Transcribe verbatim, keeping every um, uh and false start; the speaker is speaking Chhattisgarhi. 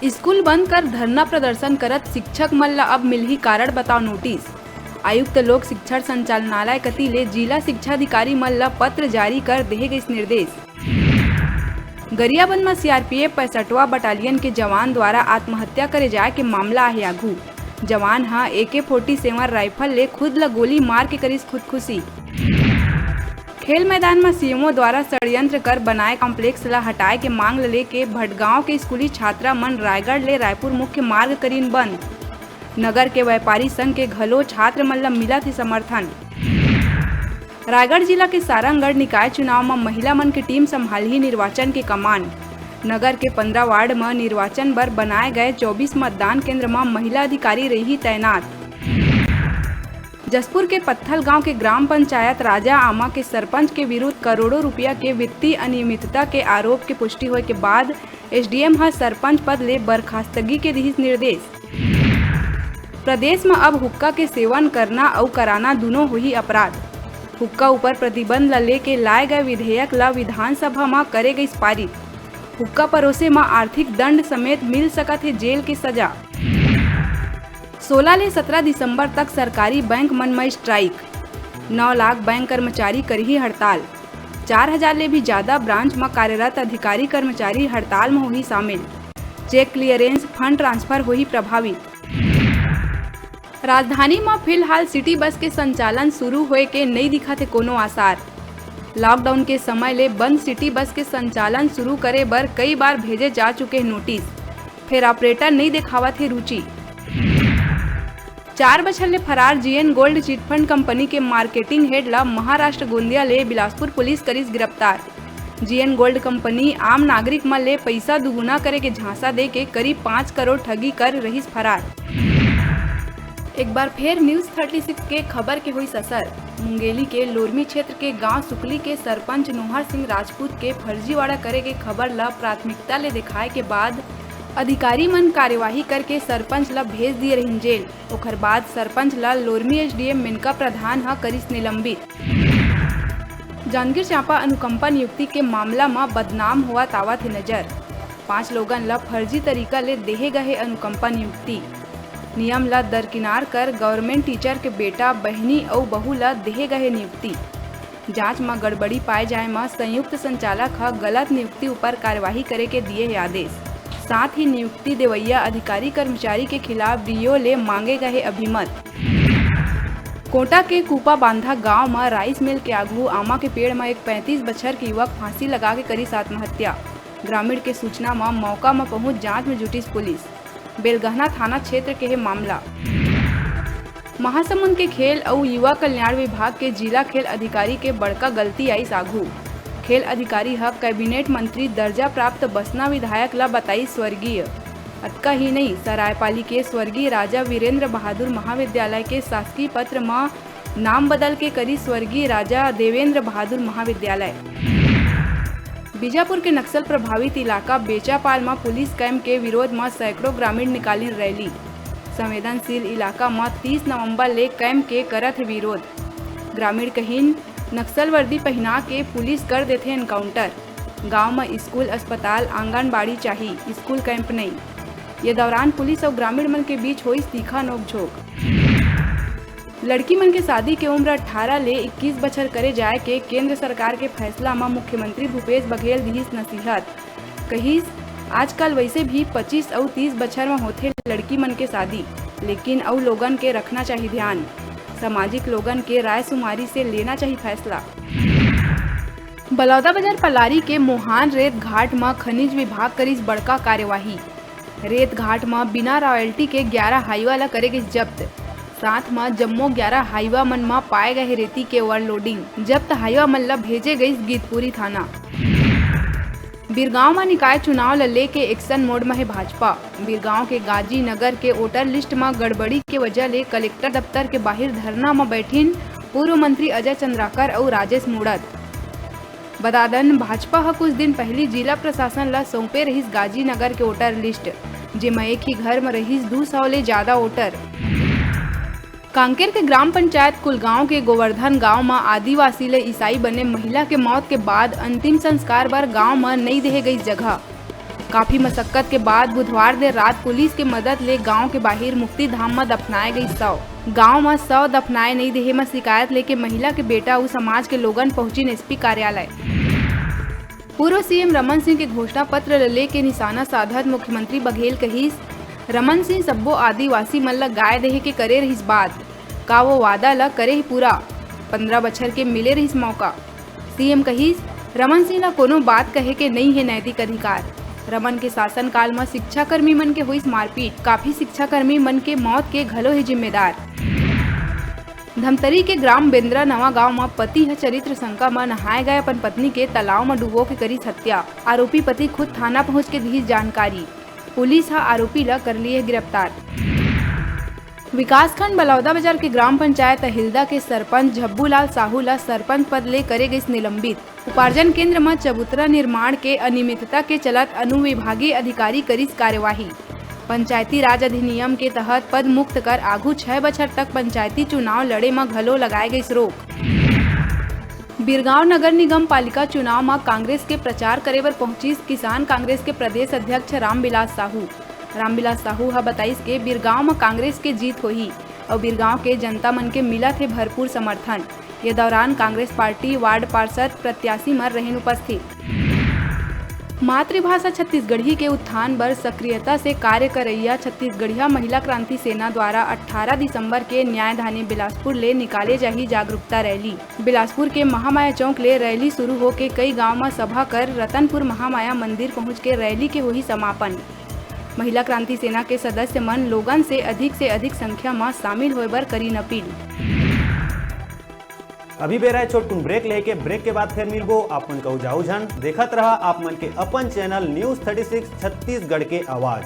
स्कूल बंद कर धरना प्रदर्शन करत शिक्षक मन ल अब मिलही कारण बताओ नोटिस। आयुक्त लोक शिक्षण संचालनालय कति ले जिला शिक्षा अधिकारी मन ल पत्र जारी कर देहे गइस निर्देश। गरियाबंद म सीआरपीएफ पैंसठवां बटालियन के जवान द्वारा आत्महत्या करे जाय के मामला आहे आघू। जवान ह एके फोर्टी सेवन राइफल ले खुद ल गोली मार के करिस खुदकुशी। खेल मैदान म सीएमओ द्वारा षड्यंत्र कर बनाए कॉम्प्लेक्स ल हटाए के मांग ल लेके भटगांव के स्कूली छात्रा मन रायगढ़ ले रायपुर मुख्य मार्ग करीन बंद। नगर के व्यापारी संघ के घलो छात्र मन ल मिलत हे समर्थन। रायगढ़ जिला के सारंगढ़ निकाय चुनाव म महिला मन के टीम संभालही निर्वाचन के कमान। नगर के पंद्रह वार्ड म निर्वाचन बर बनाए गए चौबीस मतदान केंद्र म महिला अधिकारी रही तैनात। जशपुर के पत्थल गांव के ग्राम पंचायत राजा आमा के सरपंच के विरुद्ध करोड़ों रुपया के वित्तीय अनियमितता के आरोप के पुष्टि होए के बाद एसडीएम ह सरपंच पद ले बर्खास्तगी के दिहिस निर्देश। प्रदेश म अब हुक्का के सेवन करना अउ कराना दूनों होही अपराध। हुक्का ऊपर प्रतिबंध ल लेके लाए गए विधेयक ल विधानसभा म करे गइस पारित। हुक्का परोसे म आर्थिक दंड समेत मिल सकत हे जेल के सजा। सोलह ले सत्रह दिसंबर तक सरकारी बैंक मन म स्ट्राइक। नौ लाख बैंक कर्मचारी करही हड़ताल। चार हजार ले भी ज्यादा ब्रांच म कार्यरत अधिकारी कर्मचारी हड़ताल म होही शामिल। चेक क्लियरेंस, फंड ट्रांसफर होही प्रभावित। राजधानी म फिलहाल सिटी बस के संचालन शुरू होए के नइ दिखत हे कोनो आसार। लॉकडाउन के समय ले बंद सिटी बस के संचालन शुरू करे बर कई बार भेजे जा चुके हे नोटिस, फेर ऑपरेटर नइ देखावत हे रुचि। चार बछर ले फरार जीएन गोल्ड चिटफंड कंपनी के मार्केटिंग हेड ल महाराष्ट्र गोंदिया ले बिलासपुर पुलिस करिस गिरफ्तार। जीएन गोल्ड कंपनी आम नागरिक मन ले पइसा दुगुना करे के झांसा दे के करीब पाँच करोड़ ठगी कर रहिस फरार। एक बार फेर न्यूज़ थर्टी सिक्स के खबर के होइस असर। मुंगेली के लोरमी क्षेत्र के गांव सुकली के सरपंच नोहर सिंह राजपूत के फर्जीवाड़ा करे के खबर ल प्राथमिकता ले देखाए के बाद अधिकारी मन कार्यवाही करके सरपंच ल भेज दिए रहिन जेल। ओखर बाद सरपंच ल लोरमी एसडीएम मेनका प्रधान ह करिस निलंबित। जांजगीर चांपा अनुकंपा नियुक्ति के मामला म बदनाम होवत आवत हे नजर। पांच लोगन ल फर्जी तरीका ले देहे गए हे अनुकंपा नियुक्ति। नियम ल दरकिनार कर गवर्नमेंट टीचर के बेटा, बहिनी अउ बहू ल देहे गए हे नियुक्ति। जांच म गड़बड़ी पाए जाए म संयुक्त संचालक ह गलत नियुक्ति ऊपर कार्यवाही करे के दिए हे आदेश। साथ ही नियुक्ति देवइया अधिकारी कर्मचारी के खिलाफ डीओ ले मांगे गए हे अभिमत। कोटा के कूपा बांधा गांव म राइस मिल के आगू आमा के पेड़ म एक पैंतीस बछर के युवक फांसी लगा के करिस आत्महत्या। ग्रामीण के सूचना म मौका म पहुंच जांच म जुटिस पुलिस। बेलगहना थाना क्षेत्र के हे मामला। महासमुंद के खेल अउ युवा कल्याण विभाग के जिला खेल अधिकारी के बड़का गलती आइस आघू। खेल अधिकारी ह कैबिनेट मंत्री दर्जा प्राप्त बसना विधायक ल बताइस स्वर्गीय। अतका ही नहीं, सरायपाली के स्वर्गीय राजा वीरेंद्र बहादुर महाविद्यालय के शासकीय पत्र म नाम बदल के करिस स्वर्गीय राजा देवेंद्र बहादुर महाविद्यालय। बीजापुर के नक्सल प्रभावित इलाका बेचापाल म पुलिस कैंप के विरोध म सैकड़ों ग्रामीण निकालिन रैली। संवेदनशील इलाका म तीस नवंबर ले कैंप के करत हे विरोध। ग्रामीण कहिन, नक्सल वर्दी पहिना के पुलिस कर देथे एनकाउंटर। गांव म स्कूल, अस्पताल, आंगनबाड़ी चाही, स्कूल कैंप नइ। ये दौरान पुलिस अउ ग्रामीण मन के बीच होइस तीखा नोकझोंक। लड़की मन के शादी के उम्र अट्ठारह ले इक्कीस बछर करे जाय के केंद्र सरकार के फैसला म मुख्यमंत्री भूपेश बघेल दिहिस नसीहत। कहिस, आजकल वैसे भी पच्चीस अउ तीस बछर म होथे लड़की मन के शादी, लेकिन अउ लोगन के रखना चाही ध्यान। सामाजिक लोगन के राय सुमारी से लेना चाही फैसला। बलौदाबाजार पलारी के मोहान रेत घाट म खनिज विभाग करिस बड़का कार्यवाही। रेत घाट म बिना रॉयल्टी के ग्यारह हाईवा ल करे गिस जब्त। साथ म जम्मो ग्यारह हाईवा मन म पाए गए रेती के ओवरलोडिंग। जब्त हाईवा मन ल भेजे गइस गीतपुरी थाना। बिरगांव म निकाय चुनाव ल लेके एक्शन मोड म हे भाजपा। बिरगांव के गाजी नगर के वोटर लिस्ट म गड़बड़ी के वजह ले कलेक्टर दफ्तर के बाहिर धरना म बैठिन पूर्व मंत्री अजय चंद्राकर अउ राजेश मूणत। बता दन, भाजपा ह कुछ दिन पहिली जिला प्रशासन ल सौंपे रहिस गाजी नगर के वोटर लिस्ट, जेमा एक ही घर म रहिस दू सौ ले जादा वोटर। कांकेर के ग्राम पंचायत कुलगांव के गोवर्धन गांव म आदिवासी ले ईसाई बने महिला के मौत के बाद अंतिम संस्कार बर गांव म नइ देहे गइस जगह। काफी मशक्कत के बाद बुधवार देर रात पुलिस के मदद ले गांव के बाहिर मुक्ति धाम म दफनाए गई शव। गांव म शव दफनाए नइ देहे म शिकायत लेके महिला के बेटा अउ समाज के लोगन पहुंचिन एसपी कार्यालय। पूर्व सीएम रमन सिंह के घोषणा पत्र ल लेके निशाना साधत मुख्यमंत्री बघेल कहिस, रमन सिंह सब्बो आदिवासी मन ल गाय देहे के करे रहिस बात, का वो वादा ल करे हे पूरा? पंद्रह बछर के मिले रहिस मौका। सीएम कहिस, रमन सिंह ल कोनो बात कहे के नइ हे नैतिक अधिकार। रमन के शासनकाल म शिक्षाकर्मी मन के होइस मारपीट, काफी शिक्षाकर्मी मन के मौत के घलो हे जिम्मेदार। धमतरी के ग्राम बेंदरा नवा गांव म पति ह चरित्र शंका म नहाए गए अपन पत्नी के तालाब म डुबो के करिस हत्या। आरोपी पति खुद थाना पहुंच के दिस जानकारी। पुलिस ह आरोपी ल कर लिए गिरफ्तार। विकासखंड बलौदाबाजार के ग्राम पंचायत अहिलदा के सरपंच झब्बूलाल साहू ल सरपंच पद ले करे गइस निलंबित। उपार्जन केंद्र म चबूतरा निर्माण के अनियमितता के चलत अनुविभागीय अधिकारी करिस कार्यवाही। पंचायती राज अधिनियम के तहत पद मुक्त कर आघू छह बछर तक पंचायती चुनाव लड़े म घलो लगाए गइस रोक। बिरगांव नगर निगम पालिका चुनाव म कांग्रेस के प्रचार करे बर पहुंचिस किसान कांग्रेस के प्रदेश अध्यक्ष रामविलास साहू। रामविलास साहू ह बताइस के बिरगांव म कांग्रेस के जीत होही अउ बिरगांव के जनता मन के मिलत हे भरपूर समर्थन। ये दौरान कांग्रेस पार्टी वार्ड पार्षद प्रत्याशी मन रहिन उपस्थित। मातृभाषा छत्तीसगढ़ी के उत्थान बर सक्रियता से कार्य करइया छत्तीसगढ़िया महिला क्रांति सेना द्वारा अट्ठारह दिसंबर के न्यायधानी बिलासपुर ले निकाले जाही जागरूकता रैली। बिलासपुर के महामाया चौक ले रैली शुरू होके कई गांव म सभा कर रतनपुर महामाया मंदिर पहुंच के रैली के होही समापन। महिला क्रांति सेना के सदस्य मन लोगन से अधिक से अधिक संख्या म शामिल होय बर करीन अपील। अभी बेरा हे छोटकुन ब्रेक लेके, ब्रेक के बाद फिर मिलबो। आप मन कहू जाऊ झन, देखत रहा आप मन के अपन channel news thirty six Chhattisgarh के आवाज।